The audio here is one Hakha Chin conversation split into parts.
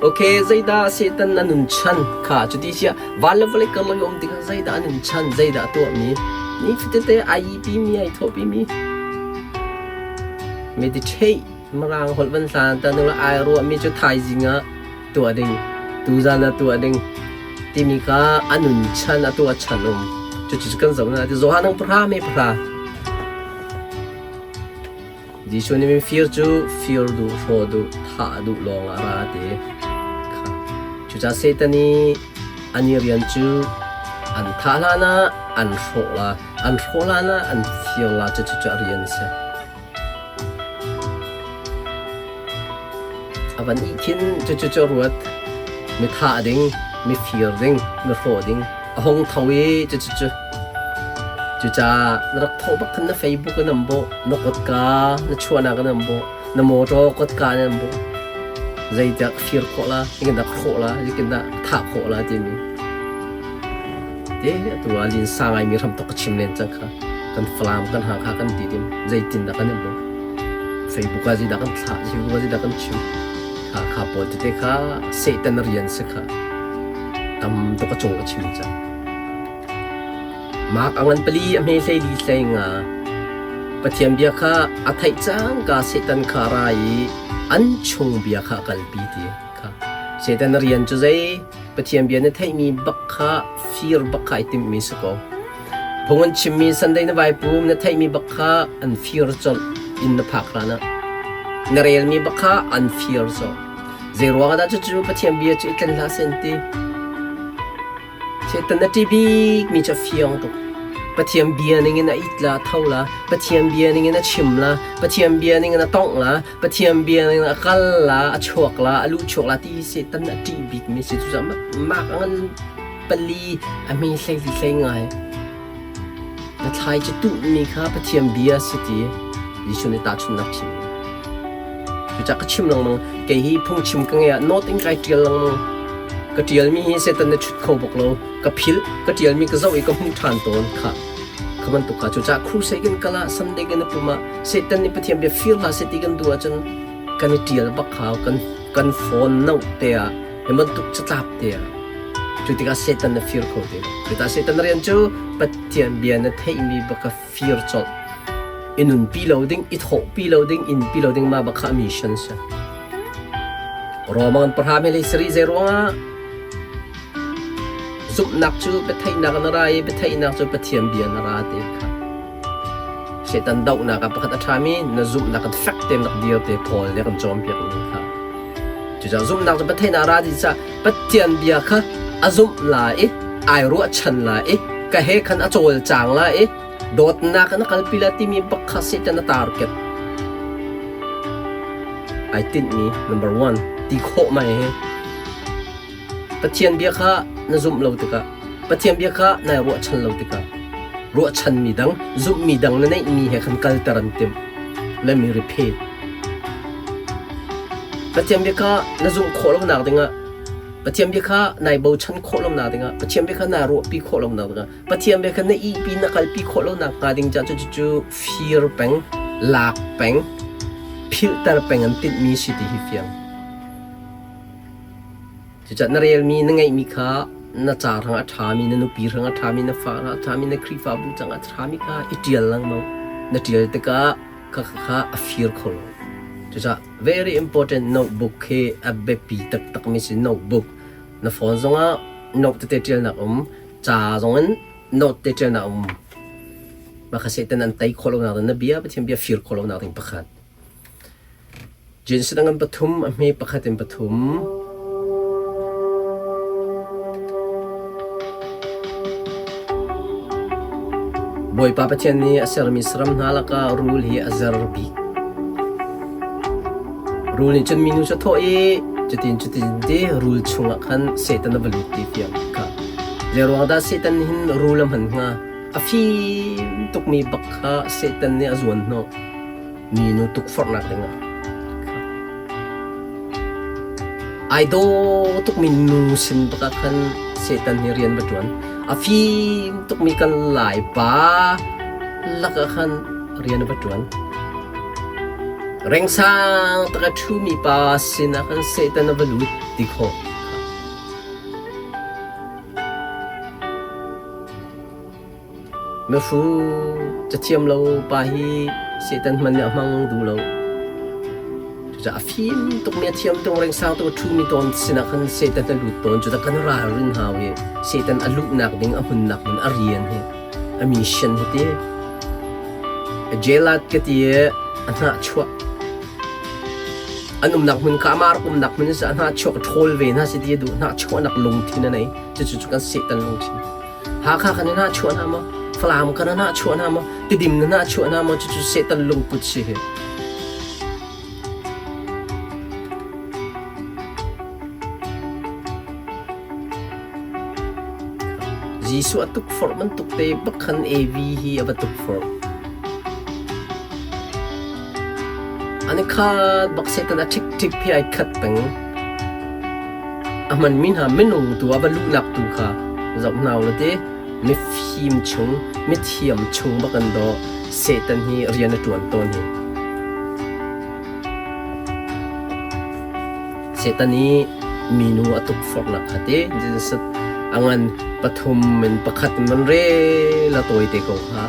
Okay, zeidah Satan a nun chan kha cuti siah van le vawlei karlak i um tikah zeidah a nun chan, zeidah a tuahmi, ni fatete ai ihpimi, ai thawhpimi, meditate Mirang holh van hlan ta nu ai ruahmi cu thaizing ah tuah ding, tuzan ah tuah ding timi kha a nun chan, a tuah chan um. Cucu kan zoh na ti Johan ang pahra me pahra. Jesuh nih mifir cu fir duh, hrawh duh, thah duh lawngah a ra ti. Cucaah Satan i an i rian cu an thah hlanah an hrawh la, an hrawh hlanah an fir la, cucu cu a rian a si. A van ih khin cucu cu a ruat. Mi thah ding, mi fir ding, mi hrawh ding. A hung tho i cucu cu Cucaah na rak thawh bak khan na Facebook in an bawh, na kotka na chuahnak in an bawh, na motor kotka in an bawh. Zeidah ka fir khawh la, zeitin dah ka hrawh la, zeitin dah ka thah khawh la timi. Te atu ah linsa ngaimi hram tok ka chim len cang kha. Kan Falam, kan Hakha kan ti dim. Zeitin dah kan i bawh. Facebook ah zeidah kan thlah, Facebook ah zeidah kan chim. Hakha pawl tete kha Satan rian si kha. Tam tuk a cung ka chim cang. Mark a ngan pali a hme 14 hlei nga. Pathian bia kha a theih cangka Satan kha a ra i an chung bia kha a kalpi ti kha. Satan a rian cu zei? Pathian bia na theihmi bak kha fir bak kha ai timhmi si ko. Phung an chimmi Sunday na vai pum na theihmi bak kha an fir colh inn na phak hlan ah. Na relmi bak kha an fir colh. Zei ruangah dah cucu Pathian bia cu i tlen hlah seh an ti? Satan a ṭih bikmi cu a fiang tuk. Pathian bia ningin a it la, tho la, Pathian bia ningin a chim la, Pathian bia ningin a tongh la, Pathian bia ningin a kal la, a chuak la, a luhchuak la ti hi Satan a ṭih bikmi si. Cucaah mak a ngan pali a hme 14 hlei ngai. Na thlai cu tuhmi kha Pathian bia si ti Jesuh nih tahchunhnak chim. Cucaah ka chim lengmang. Kei hi phungchim ka ngei ah note in kai ṭial lengmang. Ka ṭialmi hi Satan na chut kho bak lo. Ka philh, ka ṭialmi ka zoh i ka hmuh ṭhan tawn khah. Kha bantuk kha cucaah crusade kan kal ah Sunday kan i pum ah Satan nih Pathian bia fir hlah seh ti kan duh ahcun kan i ṭial bak hau. Kan kan phone note te ah hi bantuk catlap te ah cu tikah Satan na fir kho ti lo. Cucaah Satan rian cu Pathian bia na theihmi bak kha fir colh. I nunpi lo ding, i thawhpi lo ding, inpi lo ding mah bak kha a mission si. Roman pahra mele sarih zei ruangah zumhnak cu biatheihnak na ra i biatheihnak cu Pathian bia na ra ti kha. Satan dohnak ah pakhat a ṭhami na zumhnak in fek tein rak dir te Paul nih a kan cawnpiakmi kha. Cucaah zumhnak cu Pathian ah ra ti caah Pathian bia kha a zumh lai i ai ruahchan lai i ka he khan a cawlcang lai i dawtnak in a kalpi lai timi bak kha Satan a target. Ai tinhmi number one ti khawh mai hi Pathian bia kha na zumh lo tikah Pathian bia kha nai ruahchan lo tikah ruahchanmi dang zumhmi dang na neihmi he khan kalter an timh. Let me repeat. Pathian bia kha na zumh khawh lonak dingah Pathian bia kha nai bochan khawh lonak dingah Pathian bia kha naa ruahpi khawh lonak dingah Pathian bia kha na ihpi na kalpi khawh lonak hnga ding caah cu cu fir peng lak peng philhter peng an tinhmi si ti hi fiang. Cucaah na relmi, na ngeihmi kha na ca hrang a ṭhami, na nupi hrang a ṭhami, na fa hrang a ṭhami, na Khrihfabu cang a ṭhami kha i ṭial lengmang. Na ṭial tikah kha kha a fir kho lo. Cucaah very important notebook khi a biapi taktakmi si notebook. Na phone zongah note tete ṭialnak um, ca zongin note te ṭialnak um. Mah kha Satan an tei khawh lonak ding, na bia Pathian bia fir khawh lonak ding pakhat. Jesuh ngan pathum, a hme pakhat in pathum. Bawipa Pathian nih a sermi saram hna lakah rul hi a zer bik. Rul nih cun minu cu a thawh i cutin cutin ti rul chungah khan Satan a va lut ti fiang kha. Zeiruang dah Satan nih hin rul a hman hnga? A fim tukmi bak kha Satan nih a zuan hnawh. Minu tukforhnak dingah ai daw tukmi nu sin bak ah khan Satan nih rian va ṭuan. A fim tukmi kan Laipa lakah khan rian a va ṭuan. Rengsang tak a ṭhumi pa sinah khan Satan a va lut ti khawh. Mihru cathiam lo pa hi Satan hmanh nih a hmang duh lo. Cucaah a fim tukmi a thiam tung rengsang tuk a ṭhumi tawn sinah khan Satan a lut tawn. Cucaah kan ralrin hau i Satan a luhnak ding a hmunnak hmun a rian hi a mission hi ti Jelat ka ti i a hnah chuah an umnak hmun kha amah rak umnak hmun a hnah chuak ṭhawl ve hna si ti a duh hnah chuahnak lungthin a nei cucu cu kan Satan lungthin Hakha kan i hnah chuah hna maw Falam kan i hnah chuah hna maw Tidim na hnah chuah hna maw cucu Satan lungput si hi Jesuh a tukforh bantuk te bak khan Evi hi a va tukforh. An i khat bak Satan a ṭhikṭhik phi ai khat peng. A hmanmi hna minung tu a va luhnak tu kha zoh hna u law ti mifim chung, mithiam chung bak an daw Satan hi rian a ṭuan tawn hi. Satan i minu a tukforhnak kha ti a ngan pathum in pakhat in van rel a tawi te ko kha.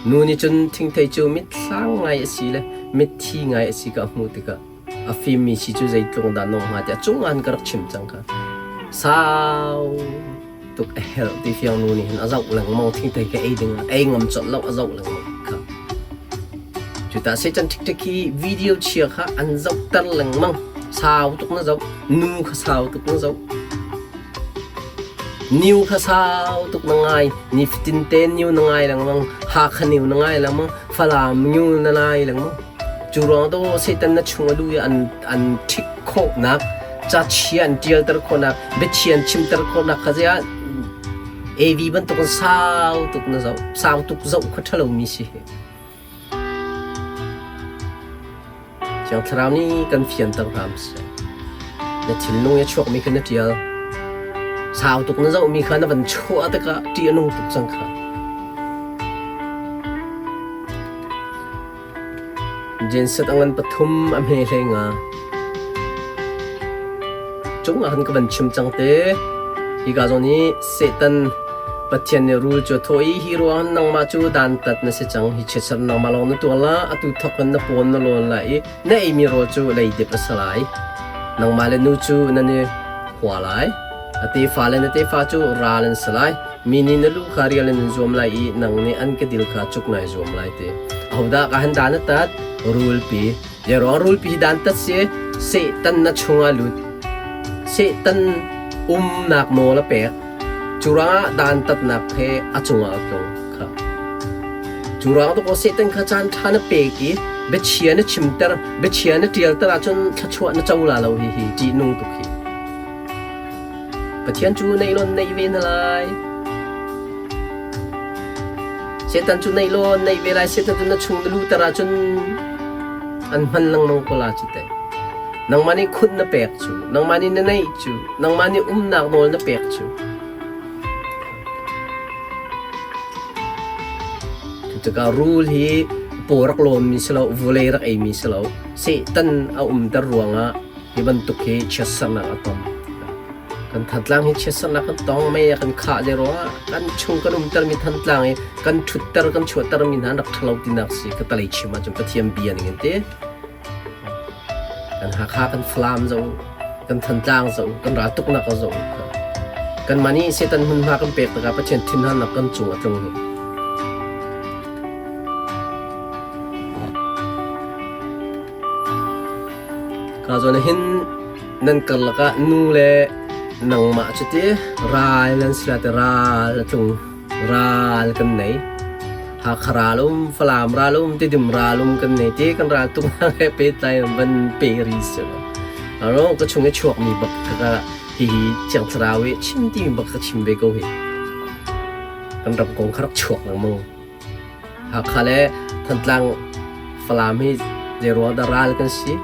Nu nih cun thingthei cu mitthlang ngai a si le mitthi ngai a si ka hmuh tikah a fimmi si cu zeitluk dah nung hnga tiah cung an ka rak chim cang kha. Sau tuk a herh ti fiang nu nih hin a zoh lengmang thingthei ka ei ding ah ei ngam colh lo a zoh lengmang kha. Cuta Satan ṭhikṭhik hi video chia kha an zohter lengmang. Sau tuk na zoh. Nu kha sau tuk na zoh. New kha sau tuk na ngai. Nifatin te new na ngai lengmang. Hakha new na ngai lengmang. Falam new na ngai lengmang. Cu ruang to Satan na chung a lu i an an ṭhik khawhnak, ca chia an ṭialter khawhnak, biachia an chimter khawhnak kha zei ah AV bantuk in sau tuk na zoh. Sau tuk zoh kha ṭhalomi si hi. Thiang Thlarau nih kan fianter hram seh. Na thinlung i a chuakmi kha na ṭial. Sau tuk na zohmi kha na van chuah tikah ṭih a nung tuk cang kha. Genset a ngan pathum a hme hlei nga. Cung ah khan ka van chim cang te. Hika zawn hi Satan Pathian nih rul cu a thawh i hi ruang nangmah cu dantat na si cang hi chiatserh nangmah lawng na tuar la atu thawk in na pawn na lawn lai i na eimi rawl cu leidip a si lai nangmah le nu cu nan i hua lai a tefa le na tefa cu ral an si lai mi nih na lu kha rial in an zuam lai i nang nih an kedil kha cuk nai zuam lai ti ahodah ka han dan a tat rulpi Zeiruang rulpi hi dantat si Satan na chungah lut. Satan umnak nawl a pek. Cu ruangah dantatnak he a cungah a tlung kha. Cu ruang tu Satan kha caan ṭha na pek i biachia na chimter, biachia na ṭialter ahcun thluachuah na co la lo hi hi ṭihnung tuk hi. Pathian cu neih law neih ve na lai. Satan cu neih law neih ve lai. Satan cu na chung na luhter ahcun an hman lengmang ko la cu teh. Nangmah nih khut na pek cu, nangmah nih na neih cu, nangmah nih umnak nawl na pek cu. Cutikah rul hi paw rak lawnmi si lo, vawlei rak eimi si lo. Satan a umter ruangah hi bantuk hi chiatsernak a ton. Kan Thantlang hi chiatsernak kan tong mei a kan khah le ruangah kan chung kan umtermi Thantlang i kan ṭhutter kan chuahtermi hna an rak ṭhalo tinak si ka talei chim ahcun Pathian bia ning in ti. Kan Hakha kan Falam zoh kan Thantlang zoh kan raltuknak a zoh kanmah nih Satan hmunhma kan pek tikah Pathian thinhannak kan cung a tlung hi. Ka zawn ah hin nan karlak ah nu le nangmah cu ti ral nan si lai ti ral a tlung ral kan nei. Hakha ral um, Falam ral um, Tidim ral um kan nei ti kan ral tung hna he pehtlai in van pe ri si lo. Aro ka chung i chuakmi bak kha hihi Thiang Thlarau i chim timi bak ka chim ve ko hi. Kan ram kong kha rak chuak lengmang. Hakha le Thantlang Falam hi zeiruang dah ral kan si?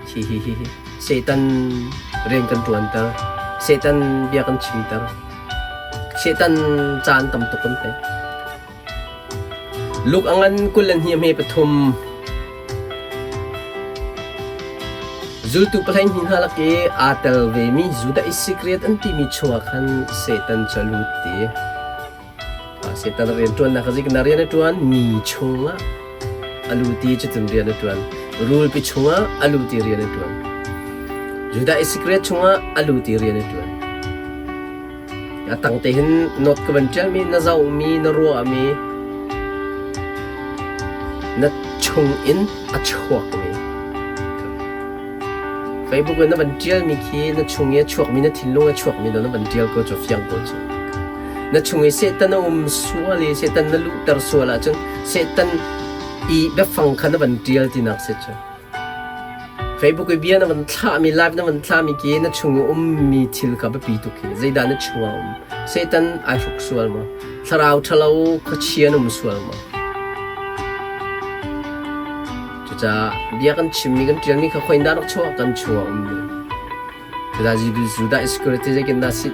Hi hi hi hi. Satan rian kan ṭuanter. Satan bia kan chimter. Satan caan tam tuk kan pe. Luke a ngan 22 hme pathum. Zultu pahleihnih hna lak i aa tel vemi Judah Iskariot an timi chungah khan Satan cu a lut ti. Satan rianṭuannak kha zeitindah rian a ṭuan? Mi chungah a lut i cutin rian a ṭuan. Rulpi chungah a lut i rian a ṭuan. Judah Iskariot chungah a lut i rian a ṭuan. A tang te hin note ka van ṭialmi, na zohmi, na ruahmi, na chungin a chuakmi. Facebook in na van ṭialmi khi na chung i a chuakmi, na thinlung a chuakmi na van ṭial ko cu fiang ko cu. Na chung i Satan a um sual i Satan na luhter sual ahcun Satan i biafang kha na van ṭial tinak si cu. Facebook i bia na van thlahmi, live na van thlahmi khi na chung i ummi thil kha biapi tuk hi. Zeidah na chung ah a um? Satan ai hruk sual maw? Thlarau ṭhalo khuachia na um sual maw? Cucaah bia kan chimmi kan ṭialmi kha khoin dah rak chuah kan chungah a ummi. Cucaah Judah Iscariot zeitindah si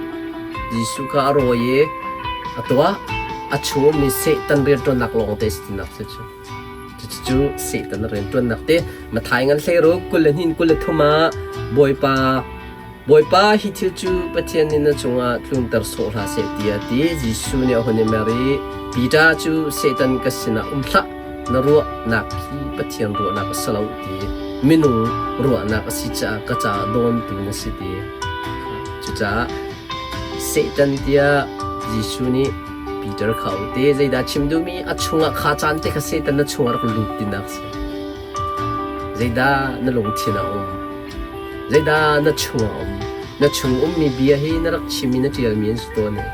Jesuh kha a rawi i a tuah a chung ummi Satan rianṭuannak lawngte si tinak si cu. Cucu Satan rianṭuannak te Matthai ngan hleiruk 22 23 ah Bawipa Bawipa hi thil cu Pathian nih na cungah tlunter sawh hlah seh tiah a ti. Jesuh nih a hun i mer i Peter cu Satan ka sinah um hlah, na ruahnak hi Pathian ruahnak a si lo ti minung ruahnak a si caah ka caah dawntu na si ti. Cucaah Satan tiah Jesuh nih Peter kha a te zeidah chim duhmi a chungah kha caan te kha Satan na chungah rak lut tinak si. Zeidah na lungthin ah um? Zeidah na chungah um? Na chung ummi bia hi na rak chim i na ṭialmi an si tawn i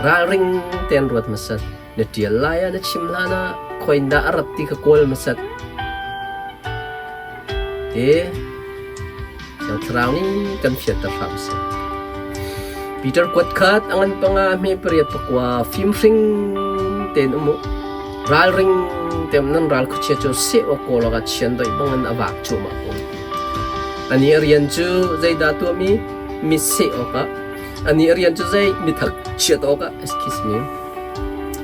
ralring tein ruat hmasat. Na ṭial lai ah na chim hlan ah khoindah a rat ti kha kawl hmasat. Te Thiang Thlarau nih kan fianter hram seh. Peter kuat khat a ngan panga hme pariat pakua fimhring tein um u. Ralring tein nan ral khuachia cu seh awk kawl awkah chian doih bangin a vak cuahmah ko. Ani a rian cu zeidah tuahmi mi seh awkah ani a rian cu zei mi thak chiat awkah excuse me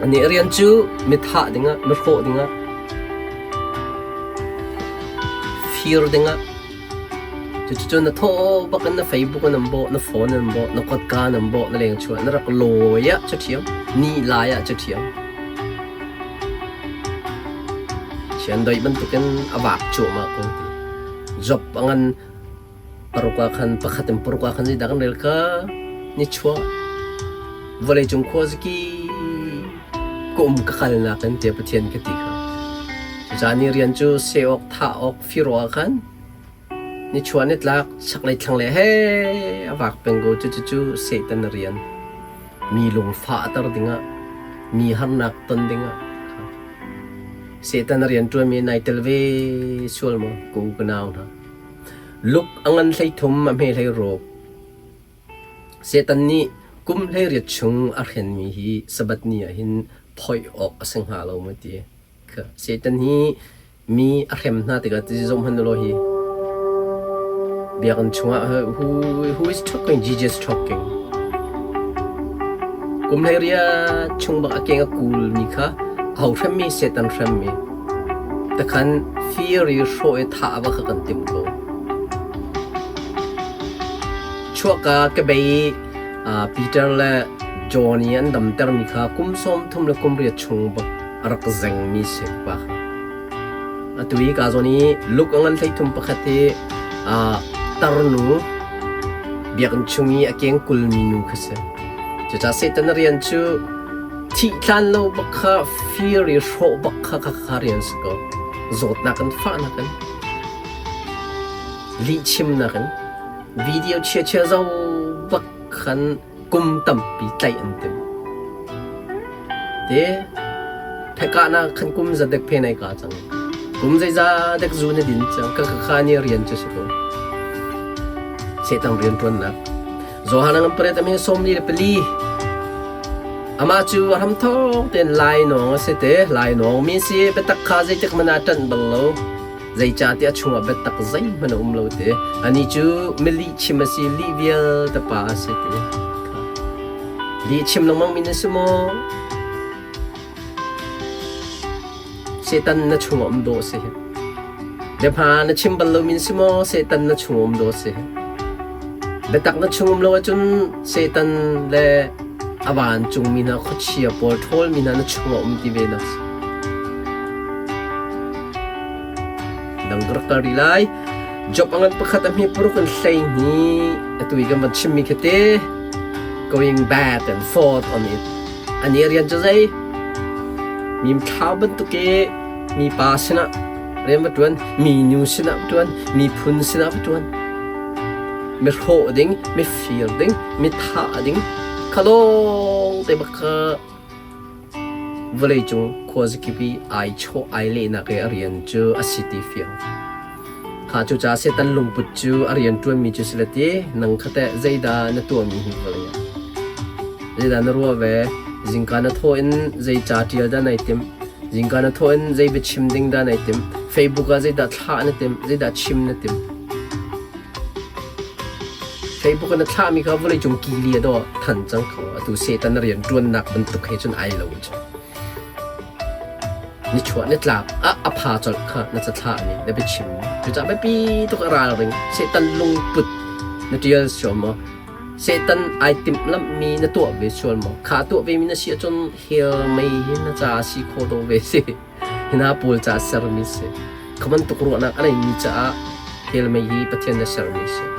ani a rian cu mi thah dingah mi hrawh dingah fir dingah Cuticun na thaw bak in na Facebook in an bawh, na phone in an bawh, na kotka in an bawh, na leng chuah, na rak lawi ah cu ṭhiam, ni lai ah cu ṭhiam. Chiandeih bantukin a vak cuahmah ko ti. Job a ngan paruk ah khan pakhat in paruk ah khan zeidah kan rel kha ni chuah vawleicung khuaziki ka um ka kalnak in tiah Pathian ka ti kha. Cucaah ni rian cu seh awk, thah awk, fir awk ah khan Nichuah nitlak chaklei thlanglei he a vak peng ko. Cucu Satan a rian. Mi lungfahter dingah, mi harnak ton dingah. Satan a rian ṭuanmi nai tel ve sual maw ka u ka nau hna. Luk a ngan 13 a hme 16. Satan nih kum 18 chung a hrenmi hi Sabbath ni ah hin phoih awk a si hnga lo maw ti. Satan hi Mi a hrem hna tikah ti zohhmanh ulaw hi biakinn chungah who, who is talking? Jesus talking. Kum 18 chung bak a keng a kulmi kha aho hremmi Satan hremmi takhan fir i hrawh i thah va kha kan tim ko. Chuahka ka bei Peter le John i an damtermi kha kum 30 le kum riat chung bak a rak zengmi si pa kha. Atu i ka zawn i Luke a ngan 33 pakhat hi tarnu biakinn chung i a keng kulmi nu kha si. Cucaah Satan a rian cu thih hlan lo bak kha fir i hrawh bak kha kha kha rian si ko. Zawtnak in fahnak in lihchimnak in video chia-chia zo bak khan kum tampi tlaih an timh. Te phekahnak khan kum zadek phe nai ka cang. Kum zeiza dek zu na din cang. Ka ka kha ni rian cu si ko. Satan rian ṭuannak. Johan ang pariat ame 44. Amah cu a hram thawng ten lai nawng a si te. Lai nawng mi si biatak kha zeitik hmanh ah ṭanh bal lo. Zeicahtiah a chungah biatak zeihmanh a um lo ti. Anih cu milih chim a si, lih vialte pa a si ti. Lih chim lengmang mi na si maw? Satan na chungah um dawh a si. Biahma na chim bal lomi si maw Satan na chung um daw si. Biatak na chung um lo ahcun Satan le a vancungmi hna khuachia pawl ṭhawlmi hna na chungah um ti ve na si. Dang ka rak kal rih lai. Job a ngan pakhat a hme paruk in hlei hni atu i kan van chimmi khi te going back and forth on it. Ani rian cu zei? Mim thlau bantuk i mipa sinah rian va ṭuan, minu sinah va ṭuan, miphun sinah va ṭuan. Mi hrawh ding, mi fir ding, mi thah ding, kha lawng te bak kha vawleicung khuazakip i ai chawh ai lehnak i a rian cu a si ti fiang. Kha cucaah Satan lungput cu a rian ṭuanmi cu si le ti, nang kha teh zeidah na tuahmi hi vawlei ah? Zeidah na ruah ve? Zingka na thawh in zei ca ṭial dah nai timh? Zingka na thawh in zei biachim ding dah nai timh? Facebook ah zeidah thlah na timh? Zeidah chim na timh? Facebook ah na thlahmi kha vawleicung kili a dawh than cang ko. Atu Satan na rian ṭuannak bantuk he cun ai lo cu. Nichuah nitlak ah a pha colh kha na cathlah nih na biachim. Cucaah biapi tuk a ralring. Satan lungput na ṭial sual maw? Satan ai timhlamhmi na tuah ve sual maw? Kha tuah vemi na si ahcun hell mei hi na ca si kho do ve si. Hina pawl ca sermi si. Kha bantuk ruahnak a neimi caah hell mei hi Pathian na sermi si.